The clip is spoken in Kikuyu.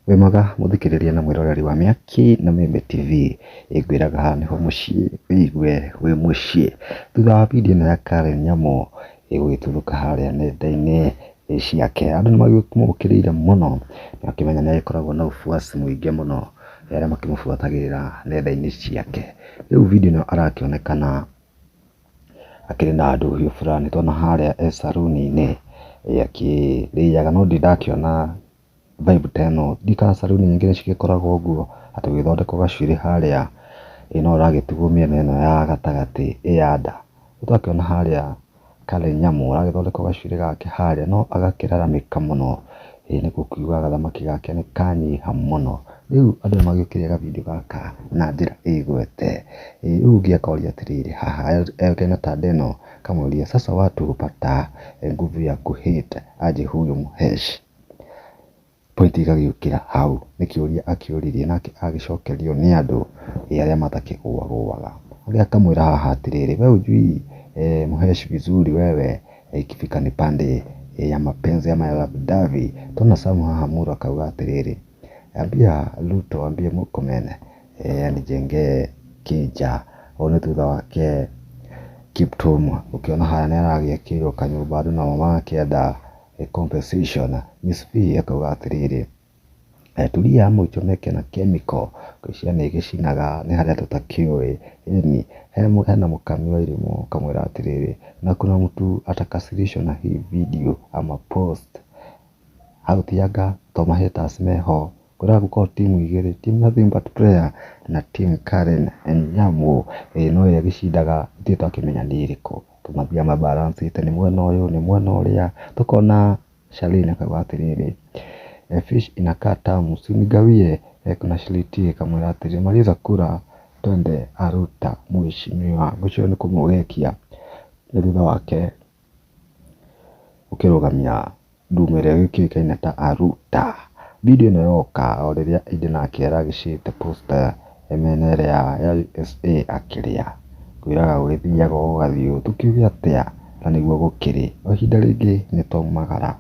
Wĩ mwega mũthikĩrĩria na mwĩroreri wa Mĩaki na Mĩembe TV, ĩngwĩraga haha nĩho mũciĩ wĩigue wĩ mũciĩ. Thutha wa video ĩno ya Karen Nyamu ĩgũgĩtuthũka harĩa nenda-inĩ ciake, andũ nĩ makĩmũkĩrĩire mũno, na ũkĩmenya nĩ agĩkoragwo na ufuasi mũingĩ mũno arĩa makĩmũbuatagĩrĩra nenda-inĩ ciake. Rĩu video ĩno arakĩonekana akĩrĩ na ndũhiũ fulani, tondũ harĩa e saruni-inĩ akĩrĩaga, no ndirĩ ndakĩona vibe ta ĩno, ndiũĩ kana saruni nyingĩ nĩ cigĩkoragwo ũguo, atĩ ũgĩthondekwo gacuĩrĩ harĩa no ũragĩtigwo mĩena ĩno ya gatagatĩ ĩ ya nda. Nĩ twakĩona harĩa Karen Nyamu aragĩthondekwo gacuĩrĩ gake harĩa no agakĩraramĩka mũno, ĩĩ nĩ gũkiuga gathamaki gake nĩ kanyiha mũno. Rĩu andũ nĩ magĩũkĩrĩire ga video gaka na njĩra ĩgwete. Rĩu ũngĩ akoria atĩrĩrĩ, haha oĩkaine ta Deno, akamũria sasa watu hupata nguvu ya ku hate aje huyu Mhesh? Point ĩgagĩũkĩra hau, nĩ kĩũria akĩũririe nake agĩcokerio nĩ andũ arĩa matakĩgũagũaga. Ũrĩa akamwĩra haha atĩrĩrĩ, we hujui Mhesh vizuri wewe, ikifika ni pande ya mapenzi ama ya lovey-dovey. Tona Sam haha Muro akauga atĩrĩrĩ, ambia Ruto ambie Murkomen anijengee keja. Ũũ nĩ thutha wake Kiptum ũkĩona harĩa nĩ aragĩakĩirwo kanyũmba andũ nao magakĩenda compensation. Miss V akauga atĩrĩrĩ, tulia ama uchomeke na chemical, ngwĩciria nĩ ĩgĩcinaga nĩ harĩa tũtakĩũĩ. Ĩni hena mũkami wa irimũ akamwĩra atĩrĩrĩ, na kuna mtu atakasirishwa na hii video ama post. Hau ti anga to ma haters meho, kwĩraga gũkorwo timu igĩrĩ, team nothing but prayer na team Karen Nyamu. Ĩĩ no ĩrĩa ĩgĩcindaga ithuĩ twakĩmenya nĩ ĩrĩkũ. Tũmathiaga mabalancĩte nĩ mwena ũyũ nĩ mwena ũrĩa, tũkona Charlene akauga atĩrĩrĩ, fish inakaa tamu si unigawie. Kuna Shirley akamwĩra atĩrĩrĩ, maliza kula twende Aruta mheshimiwa. Ũcio nĩ kũmũgekia nĩ thutha wake ũkĩrũgamia ndume ĩrĩa ĩkĩũĩkaine ta Aruta. Video ĩno yoka o rĩrĩa Eden nake aragĩcĩte poster mĩena ĩrĩa ya USA akĩrĩa, ngwĩraga gũgĩthiaga gũgathiĩ ũũ, tũkiuge atĩa na nĩguo gũkĩrĩ. O ihinda rĩngĩ nĩ twaumagara.